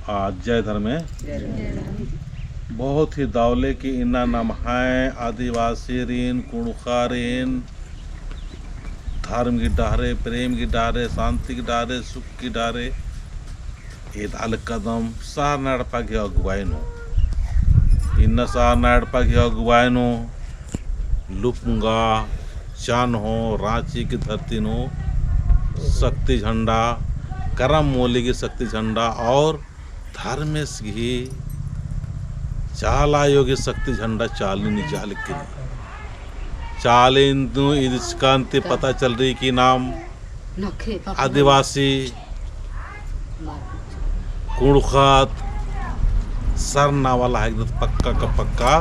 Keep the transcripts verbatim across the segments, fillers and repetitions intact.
आ, जय धर्मे। बहुत ही दव ले कि इन्ना नम्है आदिवासीरिन, कुँड़ुख़ारिन, धर्म की डहरे, प्रेम की डहरे, शांति की डहरे, सुख की डहरे, एदआ लगदम सरना एड़पा की अगुवाई नू। इन्ना सरना एड़पा की अगुवाई नू लुप्ंगा, चन्हो, राँची की धरती नू शक्ति झंडा, करम मोली की शक्ति झंडा और धर्मेस गही चाला आयो गही शक्ति झंडा चाली नू इज्जा लगी। चाली नू इज्जकन ती पता चलरी कि नाम आदिवासी कुँड़ुख़त सरना वाला हिकदत, पक्का का पक्का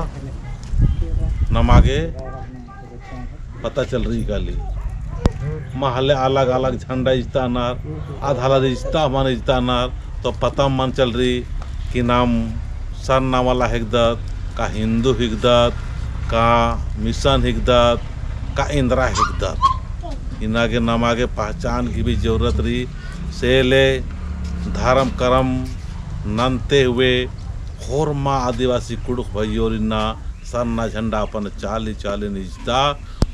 नमा गे पता चलरी काली। महले अलग-अलग झंडा इजतानर, आधाला इजता, मल इजतानर, तो पता मल चलरी कि नाम सरना वाला हिकदत, का हिंदू हिकदत, का मिशन हिकदत, का एन्दरा हिकदत। इन्ना गे नमा गे पहचान की भी जरूरत रई। से ले धर्म करम नन्ते हुए होरमा आदिवासी कुँड़ुख़ भइयोर इन्ना सरना झंडा अपन चाली चाली नू इजता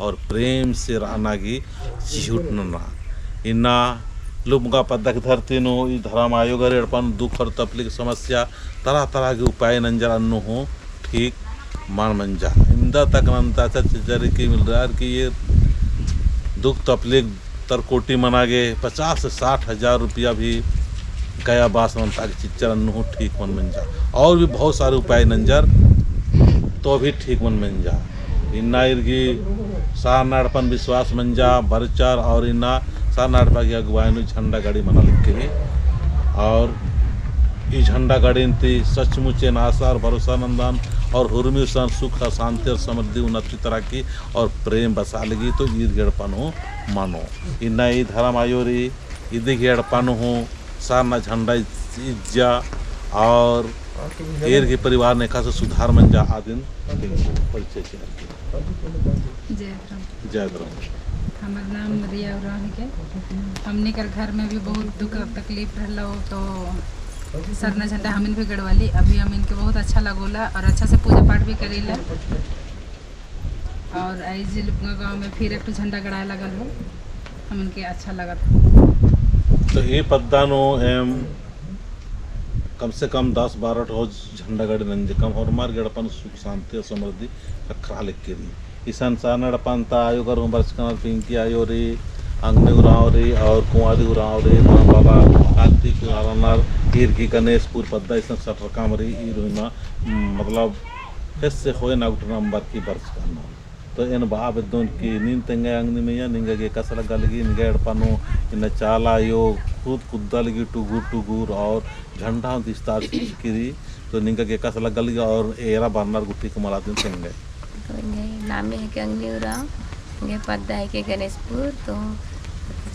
और प्रेम से रअना गही चिहुट नना। इन्ना लुप्ंगा पद्दा की धरती नू ई धरम आयो गर एड़पा नू दुख और तकलीफ समस्या तरह तरह की उपाय नंजर अन्नु हूँ ठीक मल मंजा। इवंदा तक नन्ता चचरी की मिलरार कि ये दुख तकलीफ तर कोटी मना गे पचास से साठ हजार रुपया भी गया बास नन्ता के चिच्चर अन्नु हूँ ठीक मल मंजा। और भी बहुत सारे उपाय नंजर तो भी ठीक मल मंजा। इन्ना ईर गही सरना एड़पन विश्वास मंजा बरचर और इन्ना सरना एड़पा गही अगुवाई नू झंडा गाड़ी मना लगी। और ई झंडा गाड़ी ती सचमुच एन आशा और भरोसा नन्दन और हुरमी उसन सुख और शांति और समृद्धि उन्नति तरक्की और प्रेम बसा लगी तो ईर गही एड़पन हूँ मनो। इन्ना ई धरम आयो रई, इदी गही एड़पा नू हूँ सरना झंडा इज्जा और ईर गही परिवार नेखा से सुधार मंजा। आदिन परिचय चिअर की। जय धर्म। जय धर्म। हमर नाम रिया उराँव हिके। हमनी कर घर में भी बहुत दुख तकलीफ रहलो तो सरना झंडा हमिन भी गड़वाली। अभी हमिन के बहुत अच्छा लगोला और अच्छा से पूजा पाठ भी करीला। और आइज लुप्ंगा गाँव में फिर एक ठो झंडा गड़ाए लगल हो, हमन के अच्छा लगत हो। तो ई पद्दा नू एम कम से कम दस बारह ठो झंडा गड़ी नंजकम होरमर गही एड़पन सुख शांति और समृद्धि ख़क्खरा लगी रई। इसन सरना एड़पन ता आयो गर हूँ बरचकनर, पिंकी आयो रई, अंगनी उराँव रई और कुंवारी उराँव रई, माँ बाबा कार्तिक उराँव रअनर, ईर गही गणेशपुर पद्दा इसन सटरकम रई, ईर हूँ इन्ना, मतलब, ख़ेस्स ख़ोय नगुटना अम्बरकी बरचकन। तो एन बआ बेद्दोन कि नीन तेंगा अंगनी मइय्याँ, निंगा गे एकासे लग्गा लगी, निंगा एड़पा नू इन्ना चाला आयो खुद कुद्दा लगी टुगुर टुगुर और झंडा हूँ इजतारकी रई, तो निंगा गे एकासे लग्गा लगी और एरा बरनर गुट्ठी कमला दिन तेंगा। तो एंग्है नामे हिके अंगनी उराँव, एंग्है पद्दा हिके गणेशपुर, तो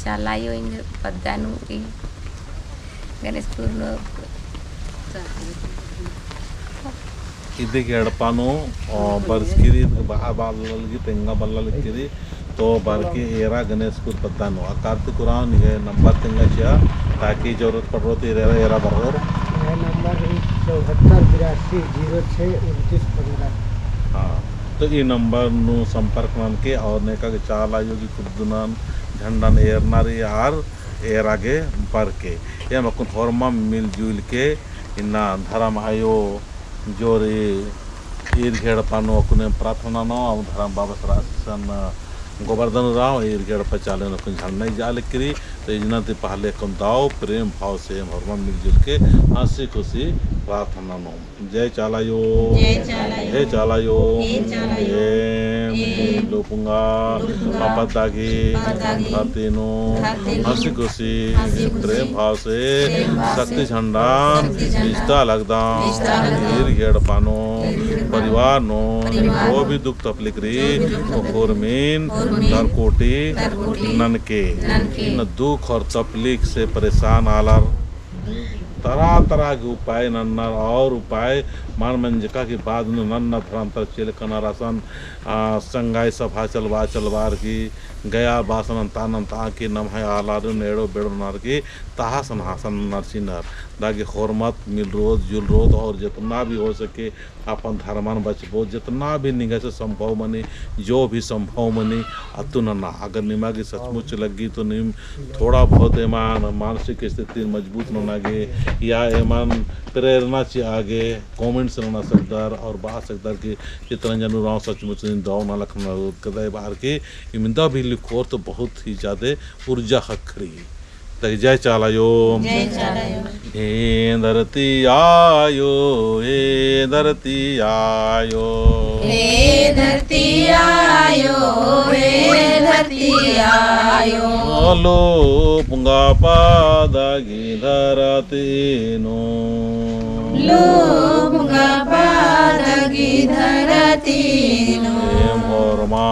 चाला आयो एंग्है पद्दा नू रई गणेशपुर नू। इदी गही एड़पा नू, अ, बरचकी रई, बआ बल्ला लगी, तेंगा बल्ला लगी रई, तो बरके एरा गणेशपुर पद्दा नू। आ कार्तिक उराँव निंग्है नंबर तेंगा चिआ, ताकि जरूरत पड़रो तो एरा, एरा बरओर। निंग्है नंबर रई चौहत्तर बिरासी जीरो छः उनतीस पन्द्रह। हाँ, तो ई नंबर नू संपर्क ननके और नेका गे चाला आयो गही कुद्दनन झंडन एरना रई आर एरा गे बरके। एम अक्कुन होरमा मिलजुल के इन्ना धरम आयो जोरी ईर गही एड़पा नू अक्कुन एम प्रार्थना ननोम, अउर धरम बाबा सरा असन गोबरदन उराँव ईर गही एड़पा चाले नू अक्कुन झंडा इजा लगी रई, तो इजना ती पहले अक्कुन दव प्रेम भाव से एम होरमा मिलजुल के हँसी खुशी प्रार्थना ननोम। जय चाला आयो। जय चाला आयो। हे चाला आयो। हे चाला आयो। एम, एम, लुपुंगा, लुपुंगा, पद्दा गही, पद्दा गही, धरती नू, धरती नू, हँसी खुशी, हँसी खुशी, प्रेम भाव से, प्रेम भाव से, शक्ति झंडा, शक्ति झंडा, इजता लगदम, इजता लगदम, ईर गही एड़पा नू, ईर गही एड़पा नू, परिवार नू, परिवार नू, जो भी दुख तकलीफ रई, जो भी दुख तकलीफ रई, होरमिन, होरमिन, दरकोटी, दरकोटी, ननके, ननके, इन्ना दुख और तकलीफ से परेशान आलर, तरह तरह के उपाय नन्नर और उपाय मल मंजका की बाद नू नन्ना धरम तर चेल कनर असन, आ, संगाई सभा चलबा चलबार की गया बासन अंता नन्ता की नम्है आलारिन एड़ो बेड़ो नर की तहासन हासन नर चिनर। दागे होरमत मिलरोत जुलरोत और जितना भी हो सके अपन धर्मन बचबो, जितना भी निंगा से संभव मनी, जो भी संभव मनी, अत्तु नना। अगर निमा गे सचमुच लग्गी तो नीम थोड़ा बहुत एमन मानसिक स्थिति मजबूत नना गे या एमन प्रेरणा चिआ गे comments नना सकदर और बआ सकदर कि चितरंजन उराँव सचमुच नीन दव नलख नरोत कदय बार के इमिंदा भी लिखोर तो बहुत ही ज्यादा ऊर्जा ख़क्खरी। तक जय चाला आयो। जय चाला आयो। हे धरती आयो, हे धरती आयो। हे धरती आयो, हे धरती आयो। लो पुंगा पादा गही धरती नू। लो पुंगा पादा गही धरती नू। एम होरमा।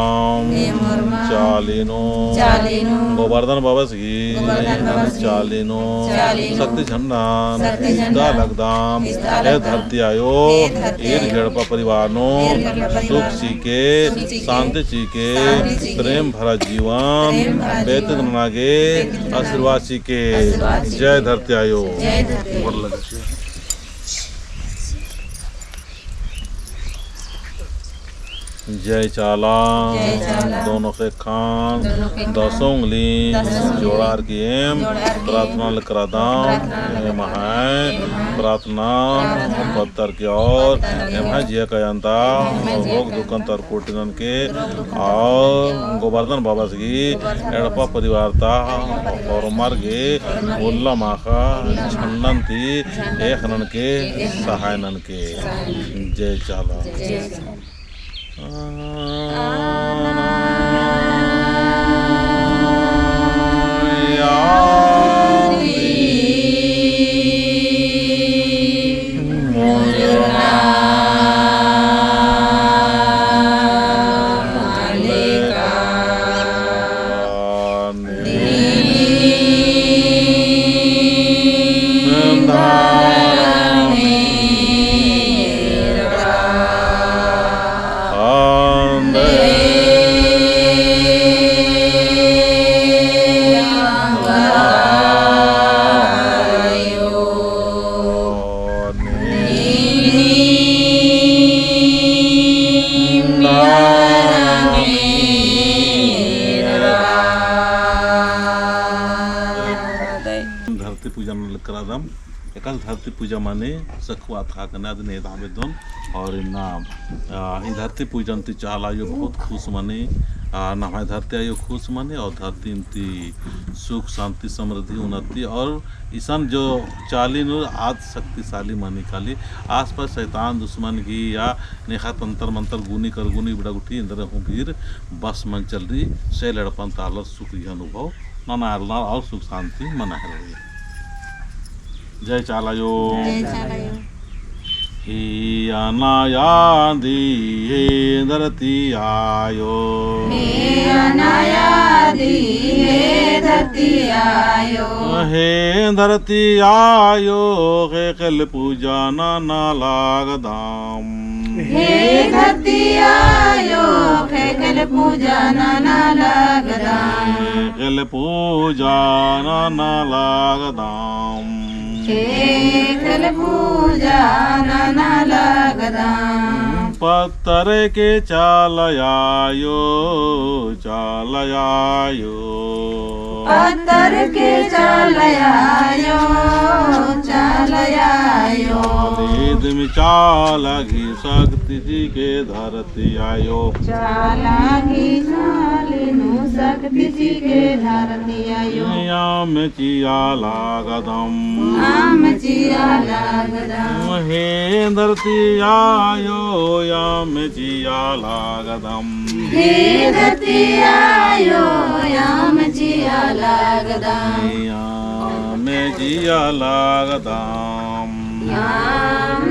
एम होरमा। चाली नू। चाली नू। गोबरधन बाबस गही। गोबरधन बाबस गही। चाली नू। चाली नू। शक्ति झंडन। शक्ति झंडन। इजता लगदम। इजता लगदम। हे धरती आयो। हे धरती आयो। ईर एड़पा परिवार नू। ईर एड़पा परिवार नू। सुख चिके। सुख चिके। शांति चिके। शांति चिके। प्रेम भरा जीवन। प्रेम भरा जीवन। व्यतीत नना गे। व्यतीत नना गे। आशीर्वाद चिके। आशीर्वाद चिके। जय धरती आयो। जय धरती आयो। जय चाला। जय चाला। दोनों ख़ेक्खन। दोनों ख़ेक्खन। दसों उंगली। दसों उंगली। जोड़ार की एम। जोड़ार की एम। प्रार्थना लकरादम। प्रार्थना लकरादम। एम्है। एम्है। प्रार्थना। प्रार्थना। पत्तर की ओर। पत्तर की ओर। एम्है जिया कयंता। एम्है जिया कयंता। रोग दुखन तर कोटिनन के। रोग दुखन तर कोटिनन के। और गोबरधन बाबस गही। गोबरधन बाबस गही। एड़पा परिवार ता। एड़पा परिवार ता। होरमर गे। होरमर गे। उल्ला माख़ा। उल्ला माख़ा। झंडन ती। झंडन ती। एख़ ननके। एख़ ननके। सहाय ननके। जय चाला। जय चाला। धरती पूजन लकरादम, एकासे धरती पूजा मनी सखुआ था कने अदिन एदा बेद्दोन। और इन्ना, आ, ई धरती पूजन ती चाला आयो बहुत खुश मनी, आ, नम्है धरती आयो खुश मनी और धरती ती सुख, शांति, समृद्धि, उन्नति और इसन जो चाली नू आद शक्तिशाली मनी काली। आसपास शैतान दुश्मन गही या नेखा तंतर मंतर गुनी कर गुनी बिड़ा गुट्ठी एन्दरा हूँ भीर बस मंचल रई। से एड़पन ता आलर सुख ही अनुभव नना हेलरनर और सुख शांति मना हेलरई। जय चाला आयो। जय चाला आयो। हे अनायादी, हे धरती आयो। हे अनायादी, हे धरती आयो। हे धरती आयो, ख़ेख़ेल पूजा नना लगदम। हे धरती आयो, ख़ेख़ेल पूजा नना लगदम। ख़ेख़ेल पूजा नना लगदम। ख़ेख़ेल पूजा नना लगदम। पत्तर के चाला आयो, चाला आयो। पत्तर के चाला आयो, चाला आयो। चाली दिम चाला गही शक्ति चिके धरती आयो। चाला गही चाली नू शक्ति चिके धरती आयो। आम चिआ लगदम। आम चिआ लगदम। हे धरती आयो, आम चिआ लगदम। हे धरती आयो, आम चिआ लगदम। आम चिआ लगदम। आम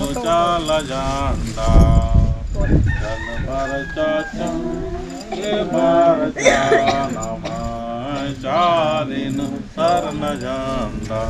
चाला झंडा। चल बरचा चल, ले बरचा नम्है चाली नू सरना झंडा।